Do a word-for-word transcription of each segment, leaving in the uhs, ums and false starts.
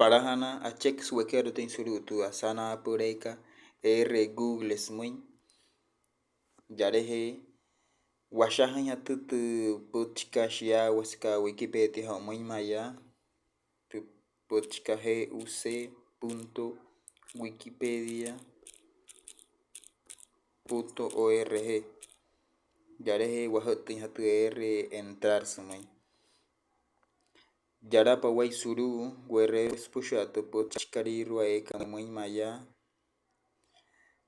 Palajana acheküsü wekerotüin sulu'u tü asanaapüleekat eere Google sümüin. Yalajee washajüinjatü tü pütchikat shiyaawaa süka Wikipedia, jo'o müinma'a yaa tü pütchikat G U C punto wikipedia punto org. Yalajee wajütüinjatü eere entrar sümüin. Yalapa waya sulu'u we'reerua süpüshua tü pütchikalüirua eeka müinma'a yaa.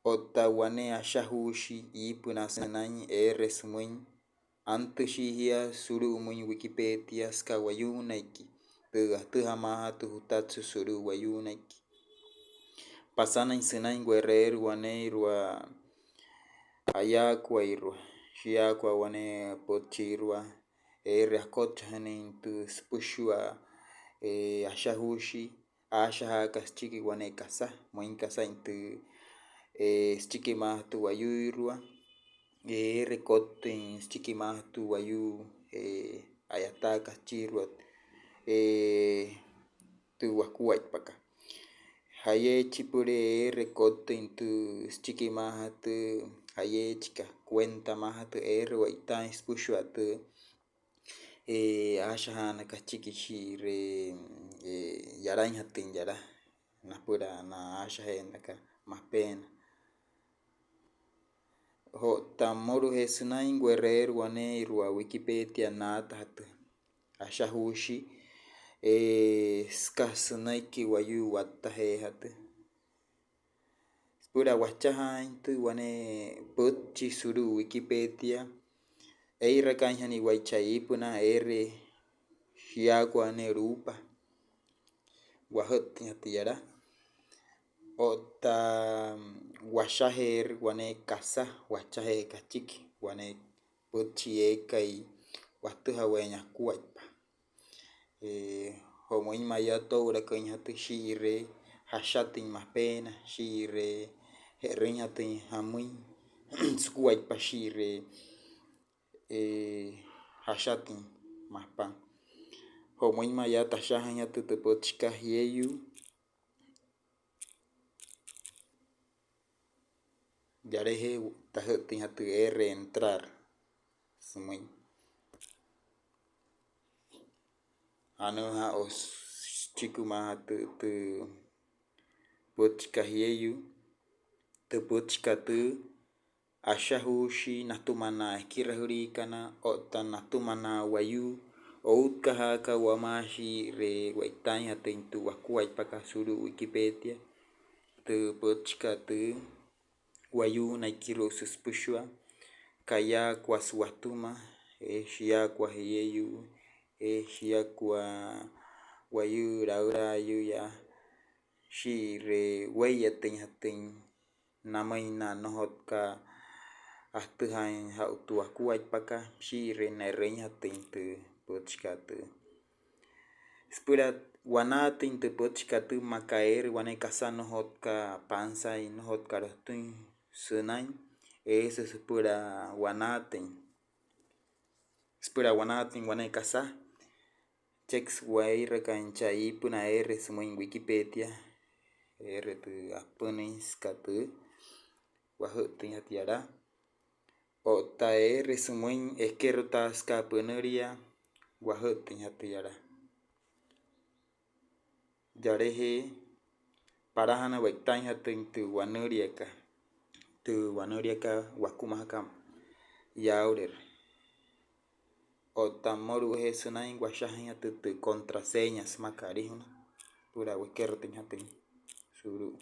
Otta wane ashajuushi iipünaa sünain eere sümüin, antüshii jia sulu'umüin Wikipedia süka wayuunaiki, tü atüjamaajatü jutatsü sulu'u wayuunaiki. Pasanain sünain we'reerua waneeirua ayaakuairua, shiyaakua wane pütchiirua eere akotchajünüin tü süpüshua, eh, ashajuushi aashajaaka süchiki wane kasa, müin kasain tü, eh, süchikimaajatü wayuuirua, eere kottüin süchikimaajatü wayuu, eh, a'yataaka süchiirua, eh, tü wakuaippakat. Jayeechipüle eere kottüin tü süchikimaajatü, jayeechika cuentamaajatü eere we'itaain süpüshua tü, eh, aashajaanaka süchiki shii'iree, eh, yalainjatüin yala napüla na aashaje'ennaka mapeena. Otta mmolujee sünain we'reerua waneeirua Wikipedia naatajatü ashajuushi, eh, süka sünüiki wayuu wattajeejatü. Süpüla wachajaainjatü wane pütchi sulu'u Wikipedia, ee'irakainjanain waya chaa iipünaa eere shiyaakua ne'e luupa, wajütüinjatü yala. Otta washajeerü wane kasa, wachajeeka achiki wane pütchi eekai watüjaweein akuaippa. Eh, jo'o müinma'a yaa, too'ulaküinjatü shii'iree jashatüin mapeena, shii'iree je'rüinjatüin jamüin sukuaippa, shii'iree, eh, jashatüin mapa. Jo'o müinma'a yaa, tashajüinjatü tü pütchikat jieyuu. Yalajee tajütüinjatü eere entrar sümüin. Anuu jaa'u süchikimaajatü tü pütchikat jieyuu, tü pütchikat tü ashajuushi natüma na ekirajüliikana otta natüma na wayuu outkajaaka wamaa shii'iree we'itaainjatüin tü wakuaippakat sulu'u Wikipedia. Tü pütchikat tü wayuunaikirua süpüshua, kayaakuasü watüma, eh, shiyaakua jieyuu, eh, shiyaakua wayuu laülaayuu yaa, shii'iree wee'iyatüinjatüin namüin na nnojotkat atüjaain jaa'u tü wakuaippakat, shii'iree ne'rüinjatüin tü pütchikat tü. Süpüla wanaatüin tü pütchikat tü, maa aka eere wane kasa nnojotkat pansain, nnojotkat lotüin sünain, eesü süpüla wanaatüin. Süpüla wanaatüin wane kasa, cheküsü wee'irakain chaa iipünaa eere sümüin Wikipedia, eere tü apünüin süka tü, wajütüinjatü yala. Otta eere sümüin ekerotaa süka pünülia, wajütüinjatü yala. Yalajee palajana we'itaainjatüin tü wanüliakat, tü wanüliakat wakumajaka yaauleere. Otta mmolu'ujee sünain washajüinjatü tü contraseña sümaka alijuna, süpüla wekerotüinjatüin sulu'u.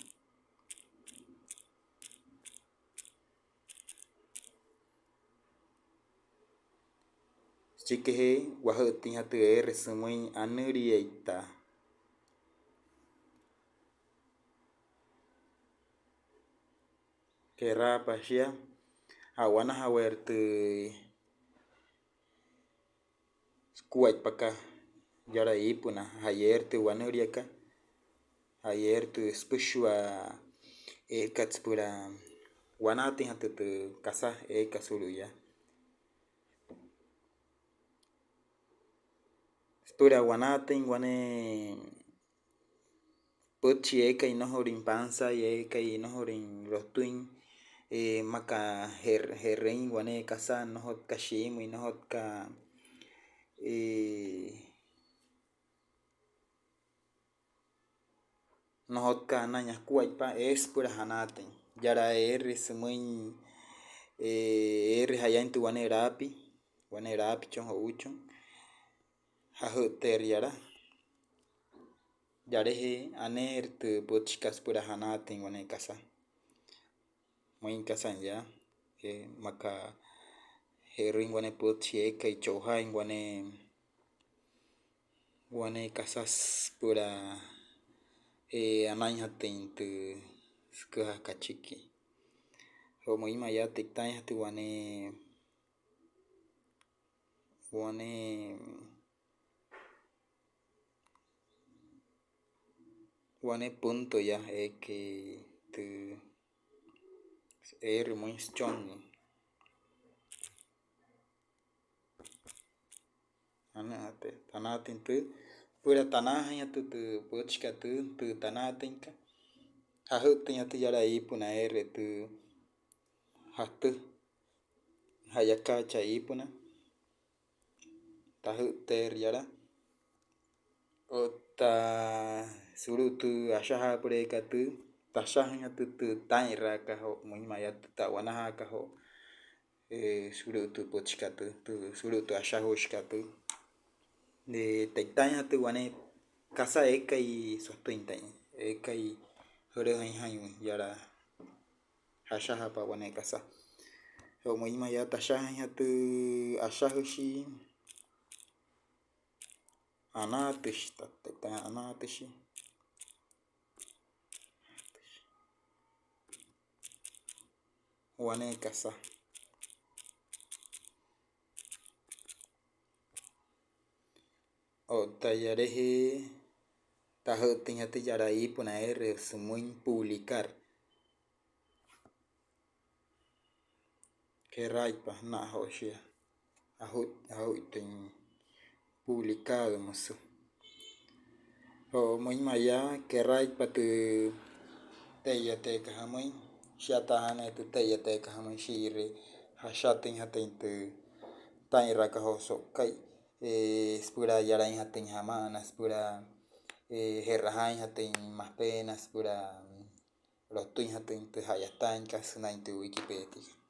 Süchikijee wajütüinjatü eere sümüin anüliaitaa. Keraapa shia, a'wanajaweerü tü sukuaippakat yala iipünaa, ja'yeerü tü wanüliakat, ja'yeerü tü süpüshua eekat süpüla wanaatüinjatü tü kasa eekat sulu'u yaa. Süpüla wanaatüin wane pütchi eekai nnojolüin pansain, eekai nnojolüin lotüin, eh, maa aka je-, je'rüin wane kasa, nnojotka shiimüin, nnojotka, eh, nnojotka anain akuaippa, eesü süpüla janaatüin. Yala eere sümüin, eh, eere ja'yain tü wane laapi, wane laapichon jo'uuchon, jajü'tteerü yala. Yalejee aneerü tü pütchikat süpüla janaatüin wane kasa. Müin kasain yaa, eh, maa aka je'rüin wane pütchi eekai cho'ojaain wane, wane kasa süpüla, eh, anainjatüin tü süküja kachiki. Joo, müinma'a yaa te'itaainjatü wane, wane wane punto yaa, eh, eekai tü, eere müin süchonnii. Anaate, tanaatüin tü, süpüla tanaajüinjatü tü pütchikat tü, tü tanaatüinkat. Jajü'ttüinjatü yala iipünaa eere tü jatü, ja'yakaa chaa iipünaa. Tajü'tteerü yala. Otta sulu'u tü ashajaapüleekat tü, tashajüinjatü tü taa'inraakat joo, müinma'a yaa tü ta'wanajaaka joo, eh, sulu'u tü pütchikat tü, tü, sulu'u tü ashajuushikat tü. Eh, te'itaainjatü wane kasa eekai sotüin taa'in, eekai jülüjüinjatüin yala. Ashajaapa wane kasa. Joo, müinma'a yaa tashajüinjatü, ashajüshi, anaatüshi, ta, ta, ta, anaatüshi. Wane kasa. Otta yalejee tajü'ttüinjatü yala iipünaa eere sümüin publicar. Keraaitpa na joo shia. Aju-, ajuitüin publicado müsü. Joo, müinma'a yaa keraaitpa tü tee'iyatükat jümüin. Shiatajaanüin tü tee'iyatükat jümüin shii'iree jashatüinjatüin tü taa'inraakat joo so'uka'i, eh, süpüla yalainjatüin jama'ana, süpüla, eh, je'rajaainjatüin mapeena, süpüla lotüinjatüin tü ja'yataainkat sünain tü Wikipeediakat.